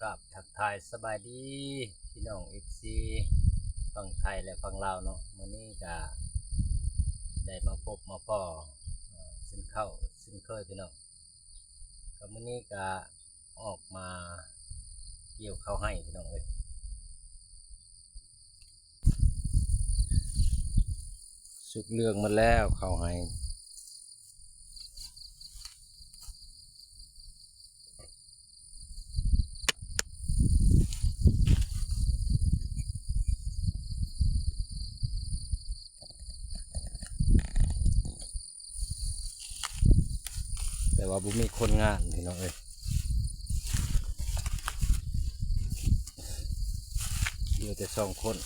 ກາບທັກທາຍສະບາຍດີພີ່ນ້ອງເອັຟຊີຝັ່ງໄທ ແລະ ຝັ່ງລາວເນາະ. ມື້ນີ້ກະໄດ້ມາພົບມາພໍ້ ເອີ ເຊັ່ນເກົ່າເຊັ່ນເຄີຍພີ່ນ້ອງ. ກະມື້ນີ້ກະອອກມາກ່ຽວເຂົ້າໄຮ່ພີ່ນ້ອງເອີຍ. ສຸກເຫຼືອງໝົດແລ້ວເຂົ້າໄຮ່. ແຕ່ວ່າບໍ່ມີຄົນງານພີ່ນ້ອງເອີຍ ເຫຼືອແຕ່ສອງຄົນ.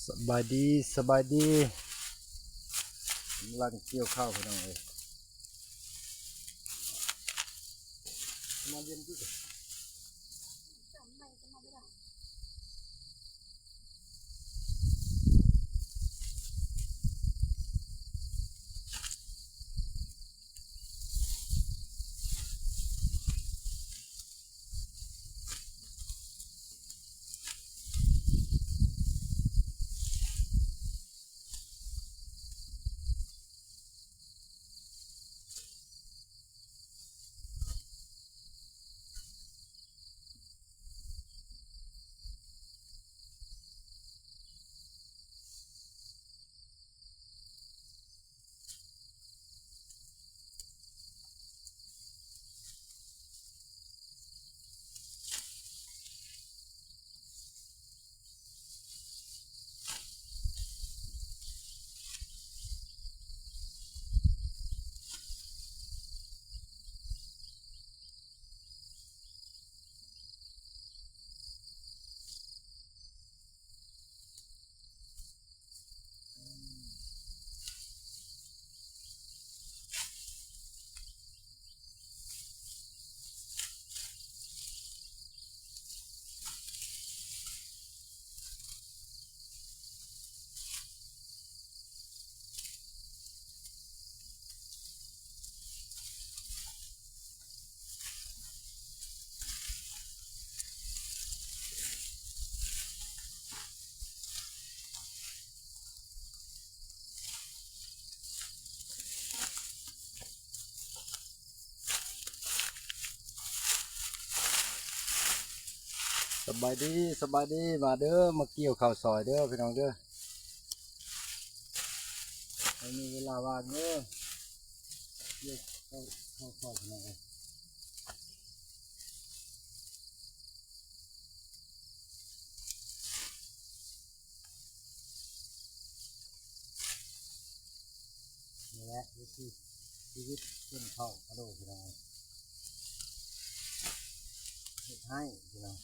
ສະບາຍດີ ສະບາຍດີ ກຳລັງກ່ຽວເຂົ້າພີ່ນ້ອງເອີຍ. ມາວຽນທີ່ ສະບາຍດີ ສະບາຍດີ ມາເດີ ມາກ່ຽວເຂົ້າຊອຍເດີພີ່ນ້ອງເດີ. ໃຫ້ມີເວລາວ່າງເດີ ກ່ຽວເຂົ້າ ເຂົ້າຊອຍພີ່ນ້ອງເອີຍ. ນີ້ແຫຼະວິຖີຊີວິດຊົນເຜົ່າກະໂດພີ່ນ້ອງເອີຍ ເຮັດໄຮ່ພີ່ນ້ອງ.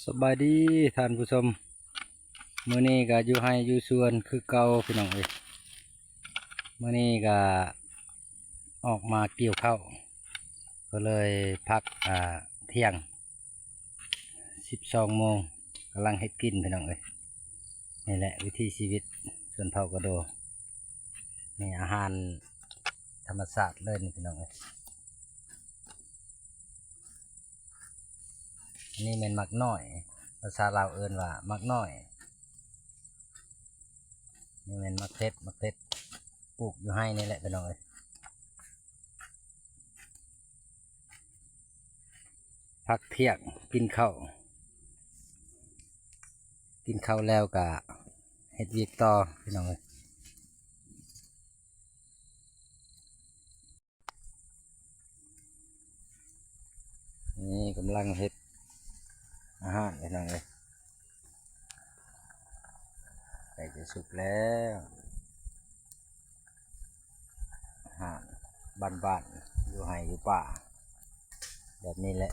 ສະບາຍດີທ່ານຜູ້ຊົມ, ມື້ນີ້ກະຢູ່ໄຮ່ຢູ່ສວນຄືເກົ່າພີ່ນ້ອງເອີຍ. ມື້ນີ້ກະອອກມາກ່ຽວເຂົ້າ ກໍເລີຍພັກ ອາ ທ່ຽງ ສິບສອງໂມງ ກຳລັງເຮັດກິນພີ່ນ້ອງເອີຍ. ນີ້ແຫຼະວິຖີຊີວິດຊົນເຜົ່າກະໂດ, ນີ້ອາຫານ ທຳມະຊາດເລີຍນີ້ພີ່ນ້ອງເອີຍ. ອັນນີ້ແມ່ນໝາກນ້ອຍ ພາສາລາວເອີ້ນວ່າໝາກນ້ອຍ. ນີ້ແມ່ນໝາກເຜັດ ໝາກເຜັດ ປູກຢູ່ໄຮ່ນີ້ແຫຼະພີ່ນ້ອງເອີຍ. ພັກທ່ຽງ ກິນເຂົ້າ ກິນເຂົ້າແລ້ວກະເຮັດວຽກຕໍ່ພີ່ນ້ອງເອີຍ. ນີ້ກຳລັງເຮັດອາຫານພີ່ນ້ອງເອີຍ. ໃກ້ຈະສຸກແລ້ວ ອາຫານບ້ານໆ ຢູ່ໄຮ່ຢູ່ປ່າແບບນີ້ແຫຼະ.